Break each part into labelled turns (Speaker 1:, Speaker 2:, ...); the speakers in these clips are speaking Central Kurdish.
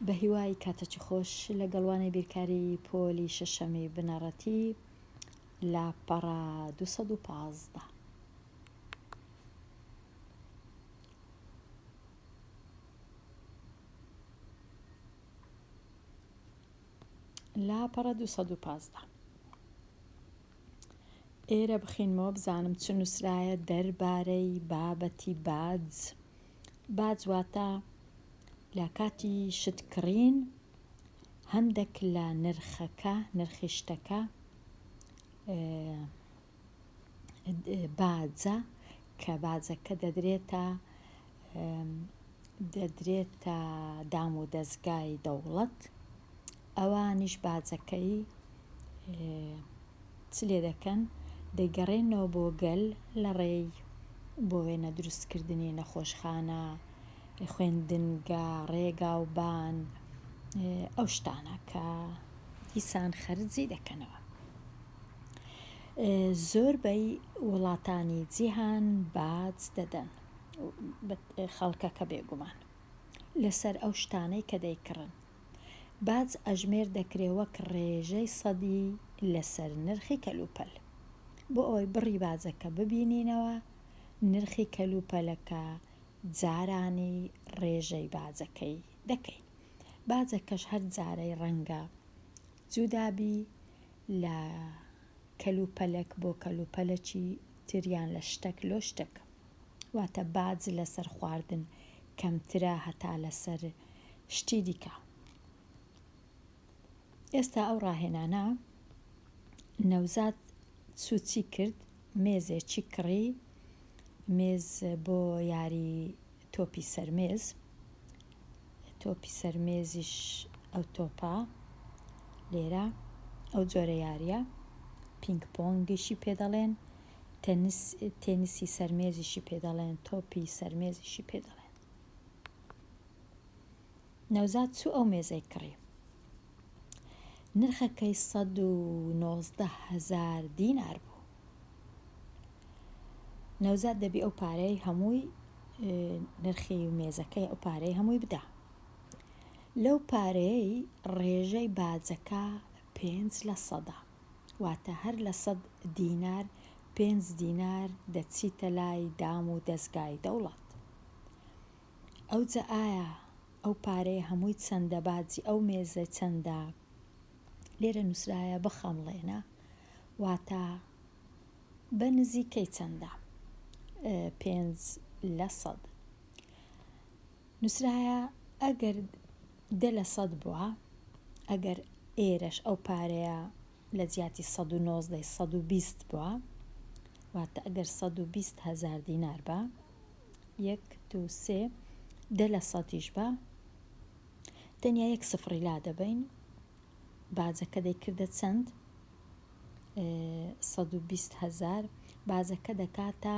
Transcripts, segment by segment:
Speaker 1: بەهیوای کاتەکی خۆش لەگەڵ وانەی بیرکاری پۆلی شەشەمی بنەڕەتی لاپەڕە 215. لاپەڕە 215. ئێرە بخینمەوە بزانم چ نووسرایە دەربارەی بابەتی باج. باج واتە لە کاتی شت کڕین هەندێک لە نرخەکە، نرخی شتەکە باجە کە باجەکە دەدرێتە دەدرێتە دام و دەزگای دەوڵەت ئەوانیش باجەکەی چ لێ دەکەن دەیگەڕێنەوە بۆ گەل لە ڕێی بۆ وێنە دروستکردنی نەخۆشخانە خوێندنگا ڕێگا و بان ئەو شتانە کە دیسان خەرجی دەکەنەوە. زۆربەی وڵاتانی جیهان باج دەدەن خەڵکەکە بێگومان لەسەر ئەو شتانەی کە دەیکڕن. باج ئەژمێر دەکرێ وەک ڕێژەی سەدی لەسەر نرخی کەلوپەل. بۆ ئەوەی بڕی باجەکە ببینینەوە، نرخی کەلوپەلەکە جارانی ڕێژەی باجەکەی دەکەین. باجەکەش هەر جارەی ڕەنگە جودا بی لە کەلوپەلەک بۆ کەلوپەلەکی تر یان لە شتەک لۆ شتەک. واتە باج لەسەر خواردن کەمترە هەتا لەسەر شتی دیکە. ئێستا ئەو ڕاهێنانە نەوزاد چوو چی کرد مێزێکی کڕی مێز بۆ یاری تۆپی سەرمێز تۆپی سەرمێزیش ئەو تۆپە لێرە ئەو جۆرە یاریە پینگ پۆنگیشی پێ دەڵێن تەنس تێنسی سەرمێزیشی پێ دەڵێن تۆپی سەرمێزیشی پێ دەڵێن نەوزاد چوو ئەو مێزەی کڕی نرخەکەی 119 هەزار دینار بوو نەوزاد دەبی ئەو پارەی هەمووی نرخی مێزەکەی ئەو پارەی هەمووی بدا لەو پارەیەی ڕێژەی باجەکە پێنج لە سەدا واتە هەر لە سەد دینار پێنج دینار دەچیتە لای دام و دەزگای دەوڵەت. ئەوجە ئایا ئەو پارەیە هەمووی چەندە باجی ئەو مێزە چەندە؟ لێرە نووسرایە بخەمڵێنە واتە بە نزیکەی چەندە؟ 5%. نووسرایە ئەگەر 10% بووە ئەگەر ئێرەش ئەو پارەیە لە جیاتی 119 120 بووە واتە ئەگەر 120 هەزار دینار بە یەک دوو سێ دە لە سەدیش بە تەنیا یەک سفڕی لا دەبەین باجەکە دەیکردە چەند 120 هەزار باجەکە دەکاتە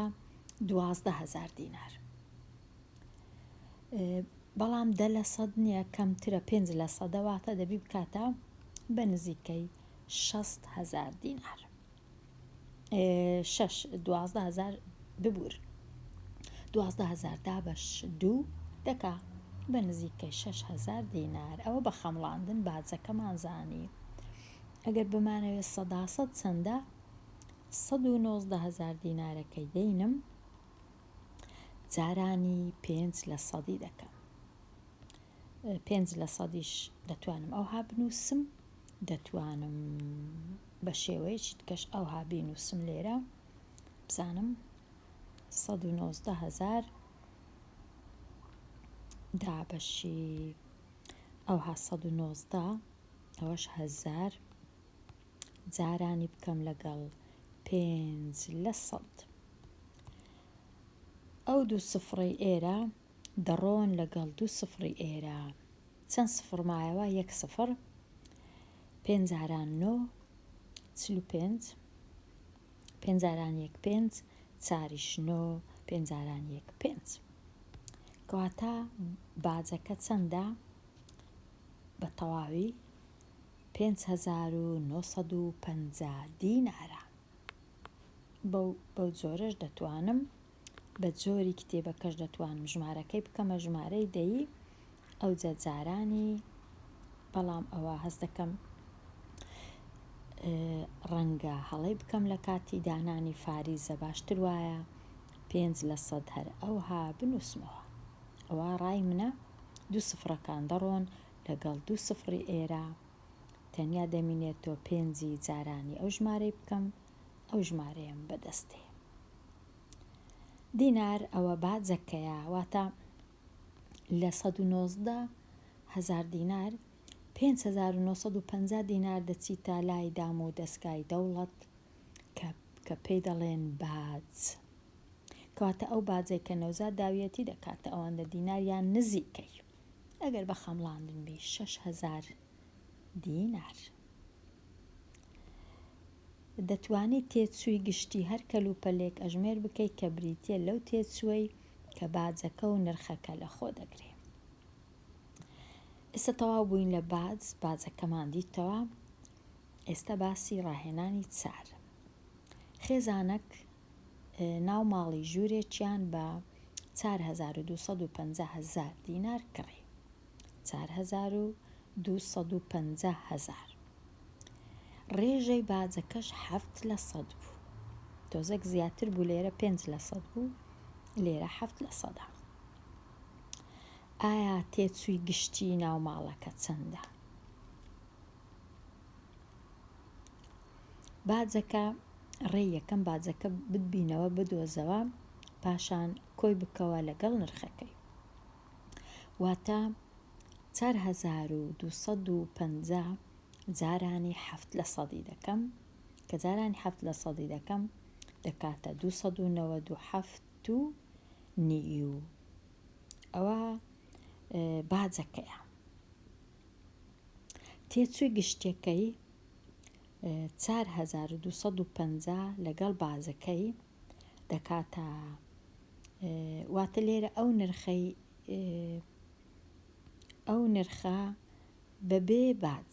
Speaker 1: 12 هەزار دینار بەڵام دە لە سەد نییە کەمترە پێنج لە سەدە واتە دەبی بکاتە بە نزیکەی 6 هەزار دینار شەش 12 هەزار ببور 12 هەزار دابەش دوو دەکا بە نزیکەی 6 هەزار دینار ئەوە بە خەمڵاندن باجەکەمان زانی ئەگەر بمانەوێت سەدا سەد چەندە 119 هەزار دینارەکەی دەینم جارانی پێنج لە سەدی دەکەم پێنج لە سەدیش دەتوانم ئەوها بنووسم دەتوانم بە شێوەیەکی دیکەش ئەوها بینووسم لێرە بزانم 119 هەزار دابەشی ئەوها 119 ئەوەش هەزار جارانی بکەم لەگەڵ پێنج لە سەد. ئەو دوو سفڕەی ئێرە دەڕۆن لەگەڵ دوو سفڕی ئێرە. چەند سفڕ مایەوە؟ یەک سفڕ. پێنج جاران نۆ، 45. پێنج جاران یەک پێنج، چاریش نۆ، پێنج جاران یەک پێنج. کەواتە باجەکە چەندە؟ بە تەواوی 5950 دینارە. بەو بەو جۆرەش دەتوانم بە جۆری کتێبەکەش دەتوانم ژمارەکەی بکەمە ژمارەی دەیی ئەوجا جارانی. بەڵام ئەوە هەست دەکەم ڕەنگە هەڵەی بکەم لە کاتی دانانی فاریزە باشتر وایە 5% هەر ئەوها بنووسمەوە. ئەوە ڕای منە دوو سفرەکان دەڕۆن لەگەڵ دوو سفڕی ئێرە تەنیا دەمینێتەوە پێنجی جارانی ئەو ژمارەی بکەم ئەو ژمارەیەم بەدەست دێ. دینار ئەوە باجەکەیە واتە لە 119 هەزار دینار 5950 دینار دەچیتە لای دام و دەستگای دەوڵەت کە کە پێی دەڵێن باج. کەواتە ئەو باجەی کە نەوزاد داویەتی دەکاتە ئەوەندە دینار یان نزیکەی ئەگەر بە خەمڵاندن بی 6000 دینار. دەتوانی تێچووی گشتی هەر کەلوپەلێک ئەژمێر بکەی کە بریتییە لەو تێچووەی کە باجەکە و نرخەکە لەخۆ دەگرێ. ئێستا تەواو بووین لە باج، باجەکەمان دیتەوە. ئێستا باسی ڕاهێنانی چار. خێزانەک ناو ماڵی ژوورێکیان بە 4250 هەزار دینار کڕی. 4250 هەزار. ڕێژەی باجەکەش 7% بوو. تۆزەک زیاتر بوو لێرە 5% بوو لێرە 7 لە سەدا. ئایا تێچووی گشتی ناو ماڵەکە چەندە؟ باجەکە ڕێی یەکەم باجەکە ببینەوە بدۆزەوە پاشان کۆی بکەوە لەگەڵ نرخەکەی. واتە 4250 جارانی 7 لە سەدی دەکەم کە جارانی 7 لە سەدی دەکەم دەکاتە 297 و نیو ئەوە باجەکەیە. تێچووی گشتیەکەی 4250 لەگەڵ باجەکەی دەکاتە واتە لێرە ئەو نرخەی ئەو نرخە بەبێ باج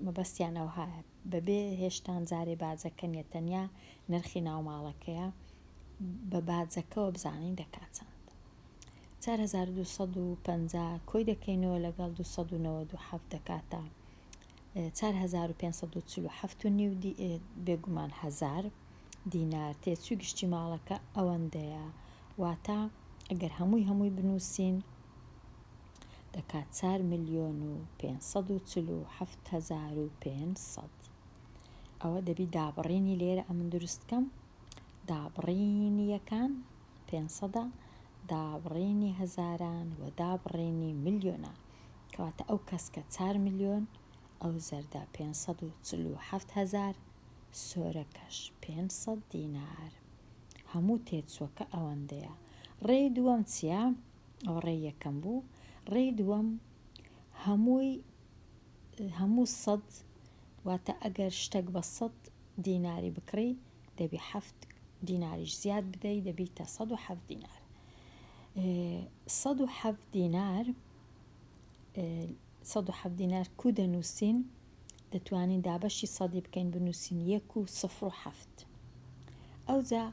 Speaker 1: مەبەستیان ئەوهایە بەبێ هێشتان جارێ باجەکە نیە تەنیا نرخی ناوماڵەکەیە بە باجەکەوە بزانین دەکات چەند. 4250 کۆی دەکەینەوە لەگەڵ 297 دەکاتە 4547 و نیو بێگومان هەزار دینار تێچووی گشتی ماڵەکە ئەوەندەیە واتە ئەگەر هەمووی هەمووی بنووسین دەکات 4 ملیۆن و 547 هەزار و 500 ئەوە دەبی دابڕینی لێرە ئەمن دروست کەم دابڕینی یەکان پێنسەدە دابڕینی هەزاران و دابڕینی ملیۆنان کەواتە ئەو کەسکە 4 ملیۆن ئەو زەردە 547 هەزار سۆرەکەش 500 دینار هەموو تێچووەکە ئەوەندەیە ڕێی دووەم چییە؟ ئەوە ڕێی یەکەم بوو ڕێی دووەم هەمووی هەموو سەد واتە ئەگەر شتەک بە سەد دیناری بکڕی دەبی حەفت دیناریش زیاد بدەی دەبیتە 107 دینار 107 دینار 107 دینار کو دەنووسین دەتوانین دابەشی سەدی بکەین بنووسین یەک و سفر و حەفت ئەوجا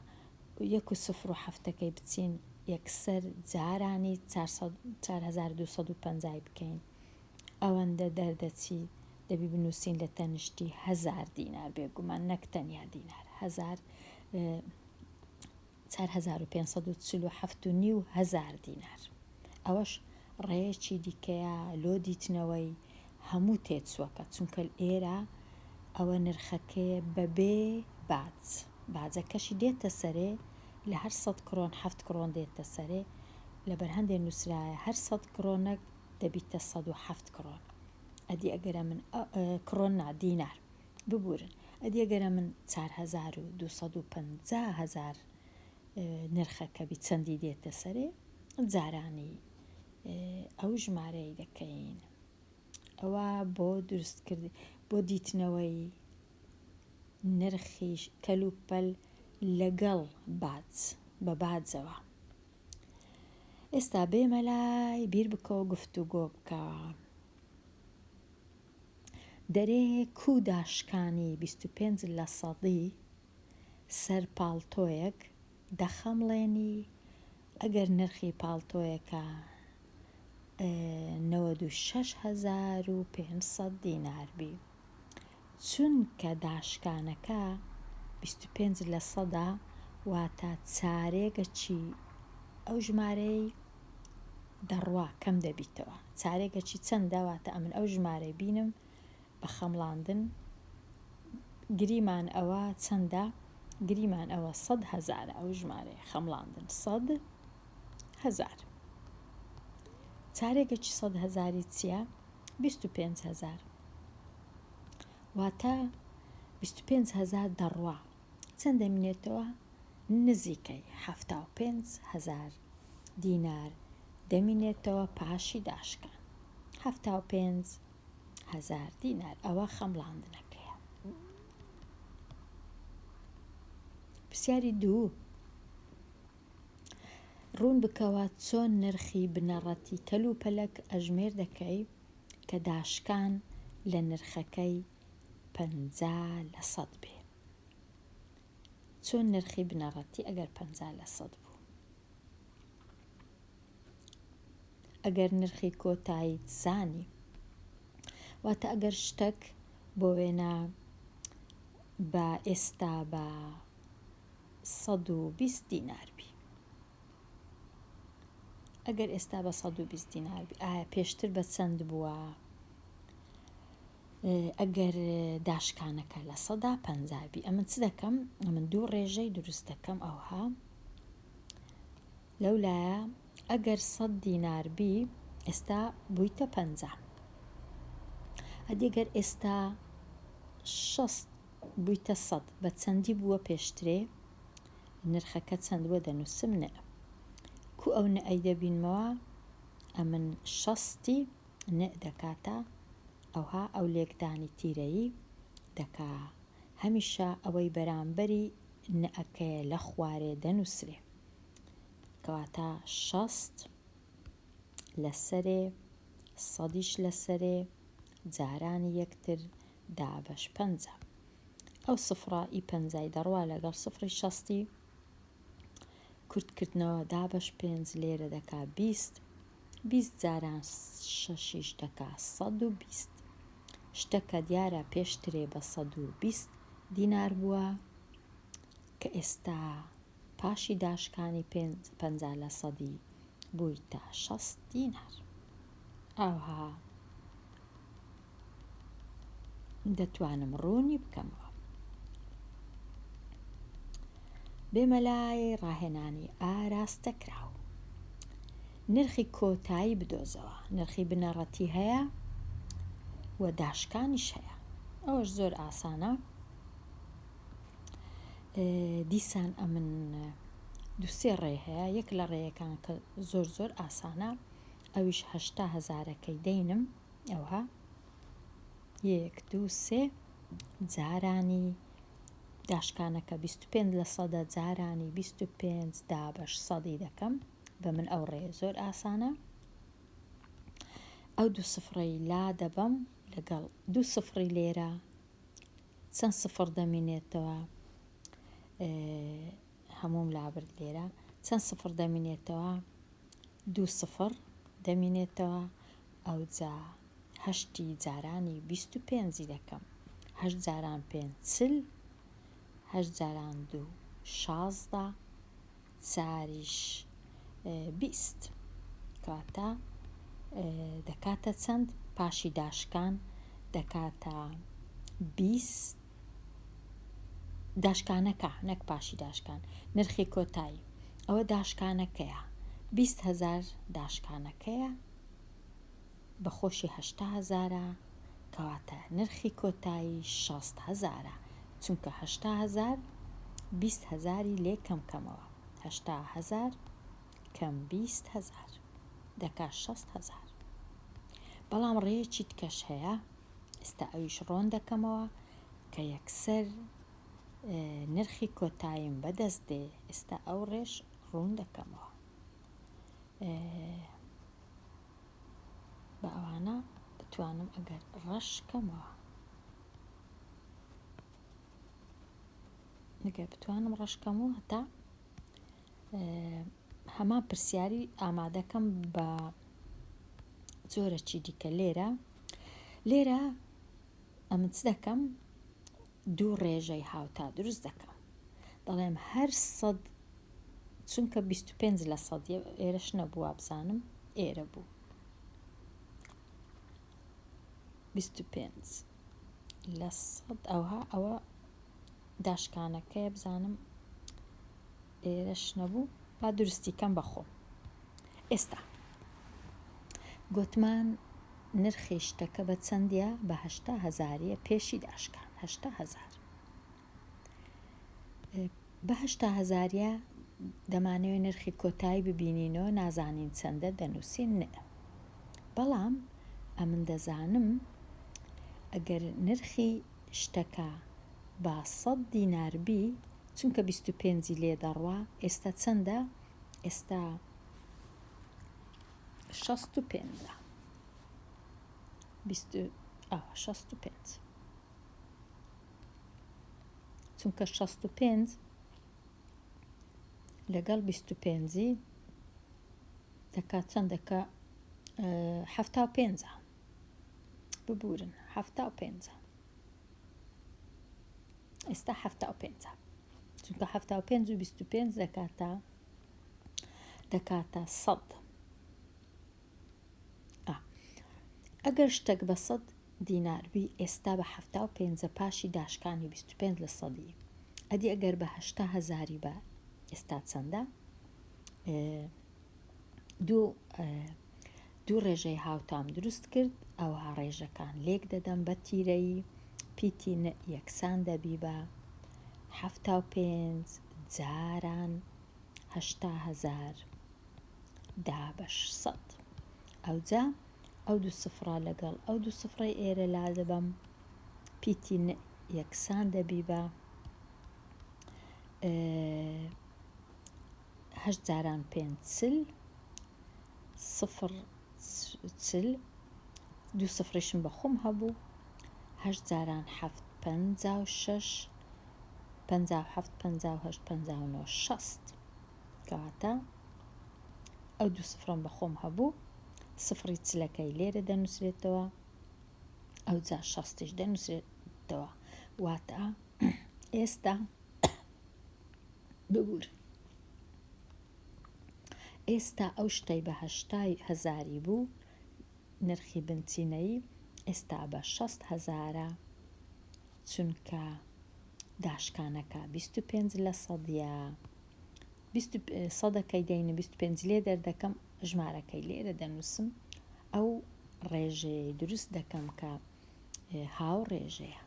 Speaker 1: یەک و سفر و حەفتەکەی بچین یەکسەر جارانی 4250 بکەین ئەوەندە دەردەچی دەبی بنووسین لە تەنیشتی هەزار دینار بێگومان نەک تەنیا دینار هەزار 4547 و نیو هەزار دینار ئەوەش ڕێیەکی دیکەیە لۆ دیتنەوەی هەموو تێچووەکە چونکە ئێرە ئەوە نرخەکەیە بەبێ باج باجەکەشی دێتە سەرێ لە هەر سەد کرۆن حەفت کرۆن دێتە سەرێ لەبەر هەندێ نووسرایە هەر سەد کرۆنەک دەبیتە 107 کرۆن ئەدی ئەگەرە من کرۆن نا دینار ببورن ئەدی ئەگەرە من 4250 هەزار نرخەکە بی چەندی دێتە سەرێ جارانی ئەو ژمارەی دەکەین ئەوە بۆ دروستکرد بۆ دیتنەوەی نرخی کەلوپەل لەگەڵ باج بە باجەوە ئێستا بێمە لای بیر بکەوە گفتوگۆ بکە دەرێ کو داشکانی 25 لە سەدی سەر پاڵتۆیەک دەخەمڵێنی ئەگەر نرخی پاڵتۆیەکە. 96500 دینار بی چونکە داشکانەکە 25 لە سەدا واتە چارێگە چی ئەو ژمارەی دەڕوا کەم دەبیتەوە چارێگە چی چەندە واتە ئەمن ئەو ژمارەی بینم بە خەمڵاندن گریمان ئەوە چەندە گریمان ئەوە سەد هەزارە ئەو ژمارەیە خەمڵاندن 100 هەزار چارێکێکی 100 هەزاری چییە؟ 25 هەزار واتە 25 هەزار دەڕوا چەند دەمینێتەوە؟ نزیکەی 75 هەزار دینار دەمینێتەوە پاشی داشکان 75 هەزار دینار ئەوە خەمڵاندنەکەیە. پرسیاری دوو ڕوون بکەوە چۆن نرخی بنەڕەتی کەلوپەلەک ئەژمێر دەکەی کە داشکان لە نرخەکەی 50 لە سەد بێ چۆن نرخی بنەڕەتی ئەگەر 50 لە سەد بوو ئەگەر نرخی کۆتاییت زانی واتە ئەگەر شتەک بۆ وێنە بە ئێستا بە 120 دینار بی ئەگەر ئێستا بە 120 دینار بی ئایا پێشتر بە چەند بووە؟ ئەگەر داشکانەکە لە سەدا 50 بی ئەمن چ دەکەم؟ ئەمن دوو ڕێژەی دروست دەکەم ئەوها لەولایە ئەگەر سەد دینار بی ئێستا بوویتە 50 ئەدی گەر ئێستا شەست بوویتە سەد بە چەندی بووە پێشترێ نرخەکە چەند بووە دەنووسم نئ کو ئەو نئەی دەبینمەوە ئەمن شەستی نئ دەکاتە ئەوها ئەو لێکدانی تیرەیی دەکا هەمیشە ئەوەی بەرامبەری نئەکەیە لە خوارێ دەنووسرێ کەواتە شەست لەسەرێ سەدیش لەسەرێ جارانی یەکتر دابەش 50 ئەو سفرە ئی پەنجای دەڕوا لەگەڵ سفری شەستی کورتکردنەوە دابەش پێنج لێرە دەکا 20 20 جاران شەشیش دەکا 120 شتەکە دیارە پێشترێ بە 120 دینار بووە کە ئێستا پاشی داشکانی پێنج 50 لە سەدی بوویتە 60 دینار ئاوها دەتوانم ڕوونی بکەمەوە. بێمە لای ڕاهێنانی ئاراستەکراو. نرخی کۆتایی بدۆزەوە. نرخی بنەڕەتی هەیە و داشکانیش هەیە. ئەوەش زۆر ئاسانە. دیسان ئەمن دوو سێ ڕێ هەیە. یەک لە ڕێیەکان کە زۆر زۆر ئاسانە ئەویش 80 هەزارەکەی دەینم ئەوها یەک دوو سێ جارانی داشکانەکە 25 لە سەدە جارانی 25 دابەش سەدی دەکەم بە من ئەو ڕێ زۆر ئاسانە ئەو دوو سفرەی لا دەبەم لەگەڵ دوو سفری لێرە چەند سفر دەمینێتەوە هەمووم لابرد لێرە چەند سفر دەمینێتەوە دوو سفر دەمینێتەوە ئەوجا هەشتی جارانی 25ی دەکەم هەشت جاران پێنج 40 هەشت جاران دوو 16 چاریش 20 کەواتە دەکاتە چەند پاشی داشکان دەکاتە 20 داشکانەکە نەک پاشی داشکان نرخی کۆتایی ئەوە داشکانەکەیە 20 هەزار داشکانەکەیە بە خۆشی 80 هەزارە کەواتە نرخی کۆتایی 60 هەزارە چونکە 80 هەزار 20 هەزاری لێ کەم کەمەوە 80 هەزار کەم 20 هەزار دەکا 60 هەزار بەڵام ڕێیەکی تکەش هەیە ئێستا ئەویش ڕۆن دەکەمەوە کە یەکسەر نرخی کۆتاییم بەدەست دێ ئێستا ئەو ڕێش ڕوون دەکەمەوە بە ئەوانە بتوانم ئەگەر ڕەش کەمەوە ئەگەر بتوانم ڕەش کەم و هەتا هەمان پرسیاری ئامادەکەم بە. جۆرەکی دیکە لێرە لێرە ئەمن چ دەکەم دوو ڕێژەی هاوتا دروست دەکەم دەڵێم هەر سەد چونکە 25 لە سەد ئێرەش نەبوو وابزانم ئێرە بوو 25 لە سەد ئەوها ئەوە داشکانەکەیە بزانم ئێرەش نەبوو با دروستی کەم بە خۆم ئێستا گۆتمان نرخی شتەکە بە چەندە بە هەشتا هەزاریە پێشی داشکان هەشتا هەزار بە هەشتا هەزاریە دەمانەوێت نرخی کۆتایی ببینینەوە نازانین چەندە دەنووسین نە بەڵام ئەمن دەزانم ئەگەر نرخی شتەکە با سەد دینار بی چونکە بیست و پێنجی لێ دەڕوا ئێستا چەندە ئێستا شەست و پێنجە بیست ئاوا شەست و پێنج چونکە شەست و پێنج لەگەڵ بیست و پێنجی دەکات چەند دەکا حەفتا و پێنجە ببورن حەفتا و پێنجە ئێستا حەفتا و پێنجە چونکە حەفتا و پێنج و بیست و پێنج دەکاتە دەکاتە سەد ئەگەر شتێک بە سەد دینار بی ئێستا بە حەفتا و پێنجە پاشی داشکانی بیست و پێنج لە سەدی ئەدی ئەگەر بە هەشتا هەزاری بە ئێستا چەندە دوو دوو ڕێژەی هاوتام دروست کرد، ئەوها ڕێژەکان لێک دەدەم بە تیرەیی، پیتی ن یەکسان دەبی بە، 75 جاران 80 هەزار دابەش سەد. ئەوجا ئەو دوو سفرە لەگەڵ ئەو دوو سفرەی ئێرە لادەبەم، پیتی ن یەکسان دەبی بە، هەشت جاران پێنج چل، سفر چل، دوو سفریشم بە خۆم هەبوو، هەشت جاران حەفت 56، 57، 58، 59، 60. کەواتە ئەو دوو سفرەم بە خۆم هەبوو، سفری چلەکەی لێرە دەنووسرێتەوە، ئەوجا شەستیش دەنووسرێتەوە. واتە ئێستا ببور ئێستا ئەو شتەی بە هەشتای هەزاری بوو نرخی بنچینەیی ئێستا بە شەست هەزارە چونکە داشکانەکە 25 لە سەدیە بیست سەدەکەی دەین 25 لێ دەردەکەم ژمارەکەی لێرە دەنووسم ئەو ڕێژەیەی دروست دەکەم کە هاو ڕێژەیە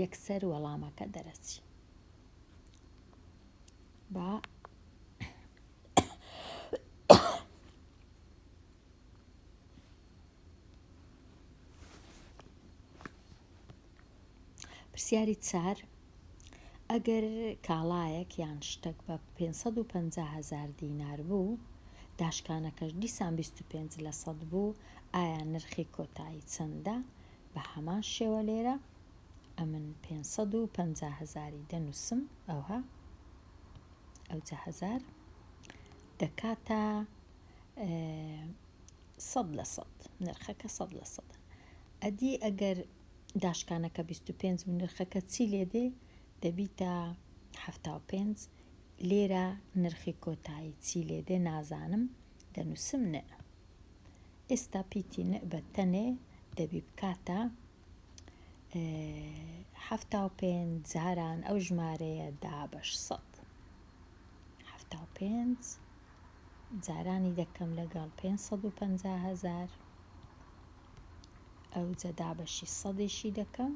Speaker 1: یەکسەر وەڵامەکە دەرەچی با پرسیاری چار ئەگەر کاڵایەک یان شتەک بە 550 هەزار دینار بوو داشکانەکەش دیسان 25 لە سەد بوو ئایا نرخی کۆتایی چەندە بە هەمان شێوە لێرە ئەمن 550 هەزاری دەنووسم ئەوها ئەوجا هەزار دەکاتە سەد لە سەد نرخەکە سەد لە سەد ئەدی ئەگەر داشکانەکە 25 بوو نرخەکە چی لێ دێ دەبیتە 75 لێرە نرخی کۆتایی چی لێ دێ نازانم دەنووسم نە ئێستا پیتی نە بە تەنێ دەبی بکاتە 75 جاران ئەو ژمارەیە دابەش سەد 75 جارانی دەکەم لەگەڵ 550 هەزار ئەوجە دابەشی سەدیشی دەکەم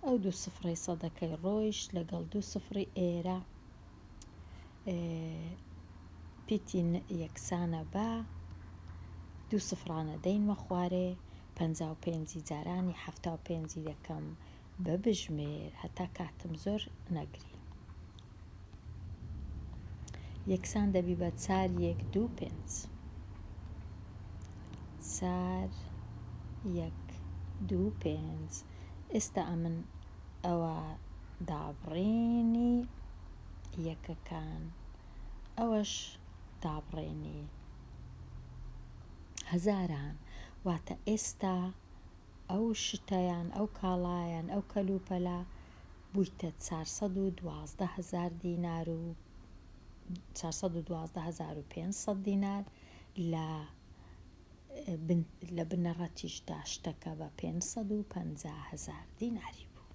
Speaker 1: ئەو دوو سفرەی سەدەکەی ڕۆیشت لەگەڵ دوو سفری ئێرە پیتی ن یەکسانە بە دوو سفرانە دەینمە خوارێ پەنجا و پێنجی جارانی حەفتا و پێنجی دەکەم بە بژمێر هەتا کاتم زۆر نەگری یەکسان دەبی بە چار یەک دوو پێنج چار یەک دوو پێنج ئێستا ئەمن ئەوە دابڕینی یەکەکان ئەوەش دابڕێنی. هەزاران واتە ئێستا ئەو شتە یان ئەو کاڵا یان ئەو کەلوپەلە بوویتە 412 هەزار دینار و 412 هەزار و 500 دینار لە لە بنەڕەتیشدا شتەکە بە 550 هەزار دیناری بوو.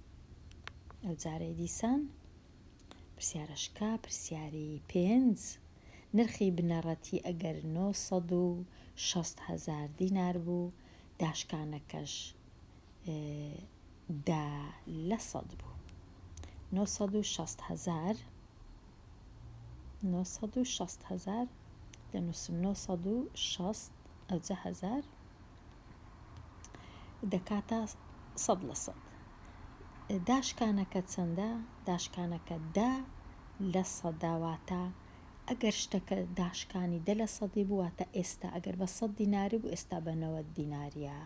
Speaker 1: ئەو جارەی دیسان پرسیارەشکە پرسیاری پێنج نرخی بنەڕەتی ئەگەر 960 هەزار دینار بوو داشکانەکەش دە لە سەد بوو. 960 هەزار 960 هەزار دەنووسم 960 ئەوجە هەزار دەکاتە سەد لە سەد. داشکانەکە چەندە؟ داشکانەکە دە لە سەدا واتە ئەگەر شتەکە داشکانی دە لە سەدی بوو واتە ئێستا ئەگەر بە سەد دیناری بوو ئێستا بە 90 دیناریە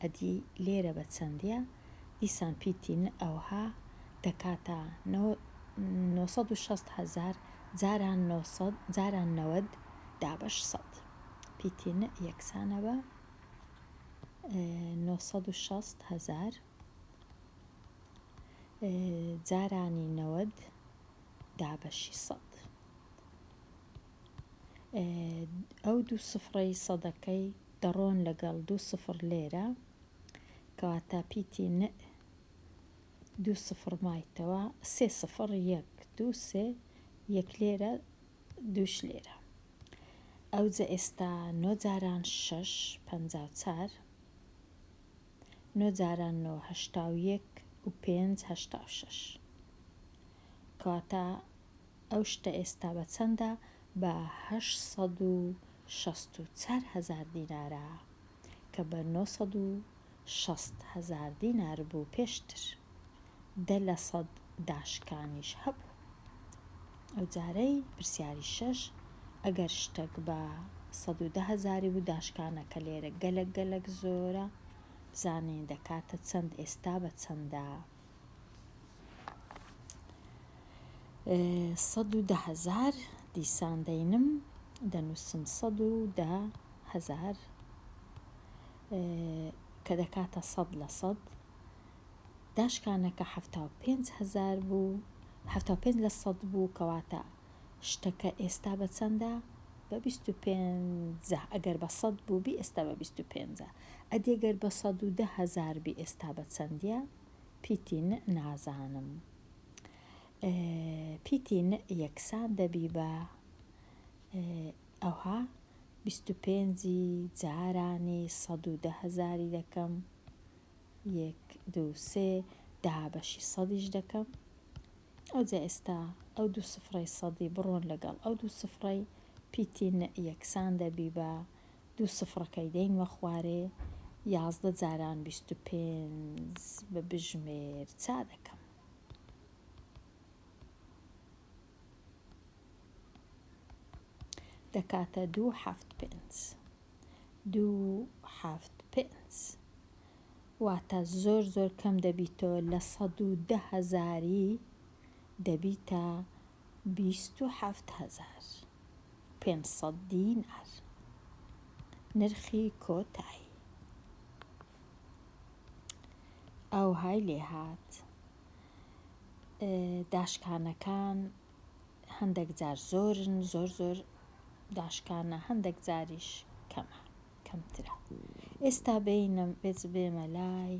Speaker 1: ئەدی لێرە بە چەندیە دیسان پیتی ن ئەوها دەکاتە 960 هەزار جاران 900 جاران 90 دابەش سەد پیتی ن یەکسانە بە 960 هەزار جارانی 90 دابەشی سەد. ئەو دوو سفرەی سەدەکەی دەڕۆن لەگەڵ دوو سفر لێرە کەواتە پیتی ن دوو سفر مایتەوە سێ سفر یەک دوو سێ یەک لێرە دووش لێرە ئەوجە ئێستا نۆ جاران شەش 54 نۆ جاران نۆ 81 و پێنج 86 کەواتە ئەو شتە ئێستا بە چەندە؟ بە 864 هەزار دینارە کە بە 960 هەزار دینار بوو پێشتر. دە لە سەد داشکانیش هەبوو. ئەو جارەی پرسیاری شەش ئەگەر شتەک بە 110 هەزاری بوو داشکانەکە لێرە گەلەک گەلەک زۆرە بزانین دەکاتە چەند ئێستا بە چەندە؟ 110 هەزار دیسان دەینم دەنووسم 110 هەزار کە دەکاتە سەد لە سەد داشکانەکە 75 هەزار بوو 75 لە سەد بوو کەواتە شتەکە ئێستا بە چەندە؟ بە 25 ئەگەر بە سەد بوو بی ئێستا بە 25 ئەدی گەر بە 110 هەزار بی ئێستا بە چەندیە؟ پیتی ن نازانم. پیتی ن یەکسان دەبی بە ئەوها 25 جارانی 110 هەزاری دەکەم یەک دوو سێ دابەشی سەدیش دەکەم ئەوجا ئێستا ئەو دوو سفرەی سەدی بڕۆن لەگەڵ ئەو دوو سفرەی پیتی ن یەکسان دەبی بە دوو سفرەکەی دەینمە خوارێ یازدە جاران 25 بە بژمێر چا دەکەم. دەکاتە دوو حەفت پێنج دوو حەفت پێنج واتە زۆر زۆر کەم دەبیتەوە لە 110 هەزاری دەبیتە 27 هەزار 500 دینار نرخی کۆتایی ئەوهای لێهات داشکانەکان هەندێک جار زۆرن زۆر زۆر داشکانە هەندێک جاریش کەمە کەمترە ئێستا بینم بێت بێمە لای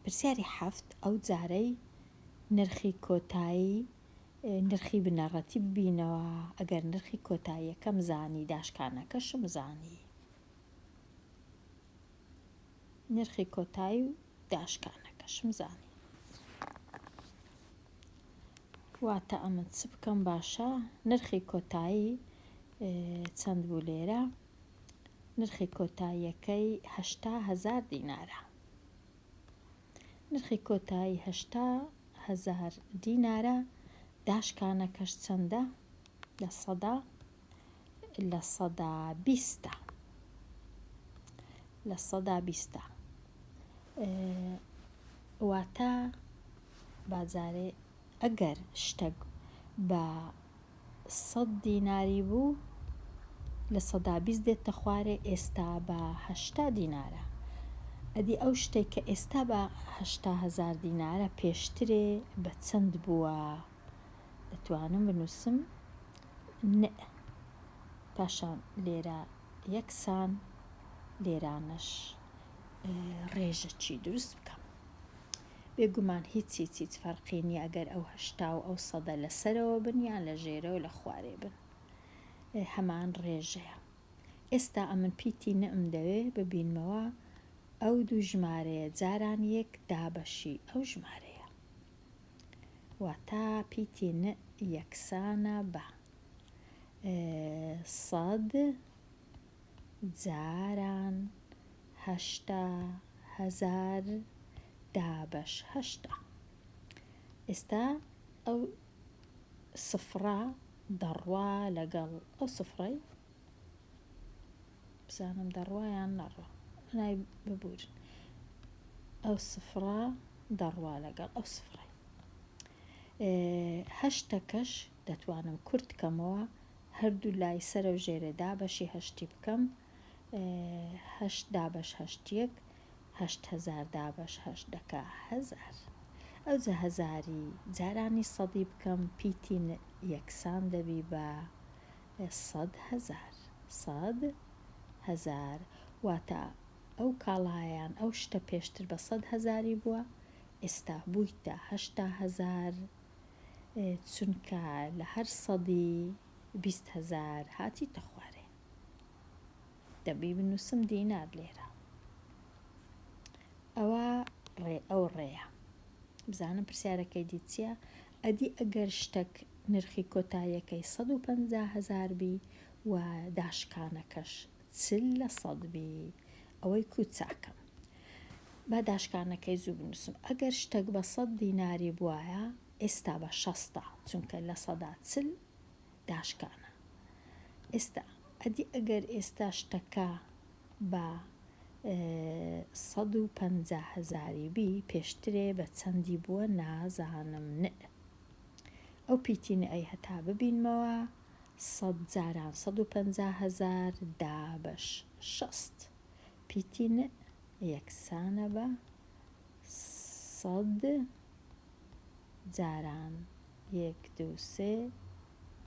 Speaker 1: پرسیاری حەفت ئەو جارەی نرخی کۆتایی نرخی بنەڕەتی ببینەوە ئەگەر نرخی کۆتاییەکەم زانی داشکانەکەشم زانی نرخی کۆتایی و داشکانەکەشم زانی واتە ئەمە چ بکەم باشە نرخی کۆتایی چەند بوو لێرە نرخی کۆتاییەکەی هەشتا هەزار دینارە نرخی کۆتایی هەشتا هەزار دینارە داشکانەکەش چەندە لە سەدا لە سەدا بیستە لە سەدا بیستە واتە بازارێ ئەگەر شتەک بە سەد دیناری بوو. 20% دێتە خوارێ ئێستا بە 80 دینارە. ئەدی ئەو شتەی کە ئێستا بە 80 هەزار دینارە پێشترێ بە چەند بووە؟ دەتوانم بنووسم ن پاشان لێرە یەکسان لێرانەش ڕێژەکی دروست بکەم. بێگومان هیچ هیچ هیچ فەرقی نییە ئەگەر ئەو 80 و ئەو سەدە لە سەرەوە بن یان لە ژێرەوە لە خوارێ بن، هەمان ڕێژەیە. ئێستا ئەمن پیتی ن'م دەوێ ببینمەوە ئەو دوو ژمارەیە جاران یەک دابەشی ئەو ژمارەیە. واتە پیتی ن یەکسانە بە سەد جاران 80 هەزار دابەش 80. ئێستا ئەو سفرە دەڕوا لەگەڵ ئەو سفرەی بزانم دەڕوا یان نەڕوا، نای ببورن، ئەو سفرە دەڕوا لەگەڵ ئەو سفرەی. هەشتەکەش دەتوانم کورت کەمەوە، هەردوو لای سەرە و ژێرێ دابەشی هەشتی بکەم، هەشت دابەش هەشت یەک، 8000 دابەش هەشت دەکا هەزار. ئەوجا هەزاری جارانی سەدی بکەم، پیتی ن یەکسان دەبی بە 100 هەزار. 100 هەزار واتە ئەو کاڵایان ئەو شتە پێشتر بە 100 هەزاری بووە، ئێستا بوویتە 80 هەزار، چونکە لە هەر سەدی 20 هەزار هاتیتە خوارێ. دەبی بنووسم دینار لێرە. ئەوە ڕێ ئەو ڕێیە. بزانم پرسیارەکەی دی چییە؟ ئەدی ئەگەر شتەک نرخی کۆتاییەکەی 150 هەزار بی و داشکانەکەش 40 لە سەد بی، ئەوەی کو چاکەم. با داشکانەکەی زوو بنووسم. ئەگەر شتەک بە 100 دیناری بوایە ئێستا بە شەستە، چونکە لە سەدا 40 داشکانە. ئێستا ئەدی ئەگەر ئێستا شتەکە بە 150 هەزاری بی، پێشترێ بە چەندی بووە نازانم ن. ئەو پیتی نئەی هەتا ببینمەوە 100 جاران 150 هەزار دابەش 60. پیتی ن یەکسانە بە 100 جاران یەک دوو سێ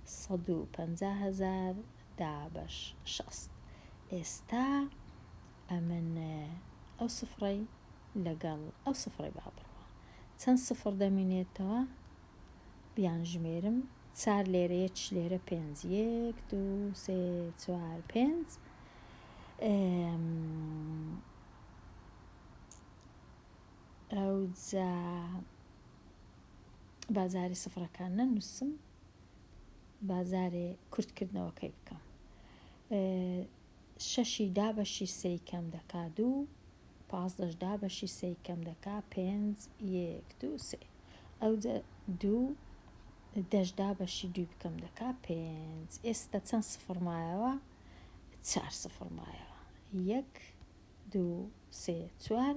Speaker 1: 150 هەزار دابەش 60. ئێستا ئەمن ئەو سفرەی لەگەڵ ئەو سفرەی با بڕوا. چەند سفر دەمینێتەوە؟ بیان ژمێرم. چار لێرە یەک لێرە پێنج، یەک دوو سێ چوار پێنج. ئەوجا بازاری سفرەکان نەنووسم، بازارێ کورتکردنەوەکەی بکەم. شەشی دابەشی سێی کەم دەکا دوو، پازدەش دابەشی سێی کەم دەکا پێنج، یەک دوو سێ. ئەوجا دوو دەش دابەشی دووی بکەم دەکا پێنج. ئێستا چەند سفر مایەوە؟ چار سفر مایەوە. یەک دوو سێ چوار،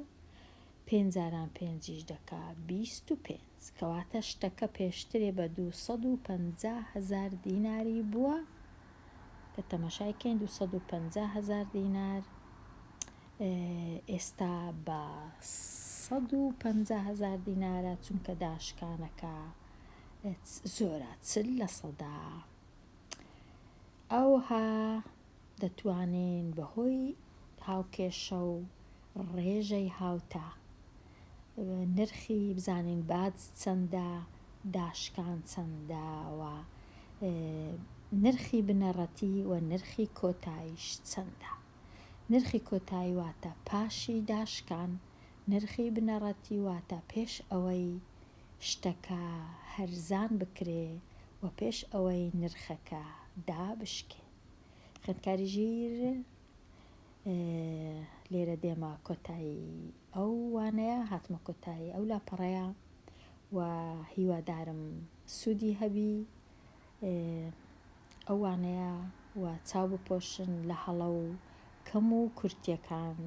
Speaker 1: پێنج جاران پێنجیش دەکا 25. کەواتە شتەکە پێشترێ بە 250 هەزار دیناری بووە کە تەماشای کەین 250 هەزار دینار ئێستا بە 150 هەزار دینارە، چونکە داشکانەکە زۆرە، 40 لە سەدا. ئەوها دەتوانین بەهۆی هاوکێشە و ڕێژەی هاوتا نرخی بزانین باج چەندە، داشکان چەندە و نرخی بنەڕەتی و نرخی کۆتاییش چەندە. نرخی کۆتایی واتە پاشی داشکان، نرخی بنەڕەتی واتە پێش ئەوەی شتەکە هەرزان بکرێ و پێش ئەوەی نرخەکە دابشکێ. خوێندکاری ژیر لێرە دێمە کۆتایی ئەو وانەیە، هاتمە کۆتایی ئەو لاپەڕەیە و هیوادارم سوودی هەبی ئەو وانەیە و چاو بپۆشن لە هەڵە و کەم و کورتیەکان.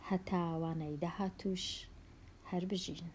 Speaker 1: هەتا وانەی داهاتووش هەر بژین.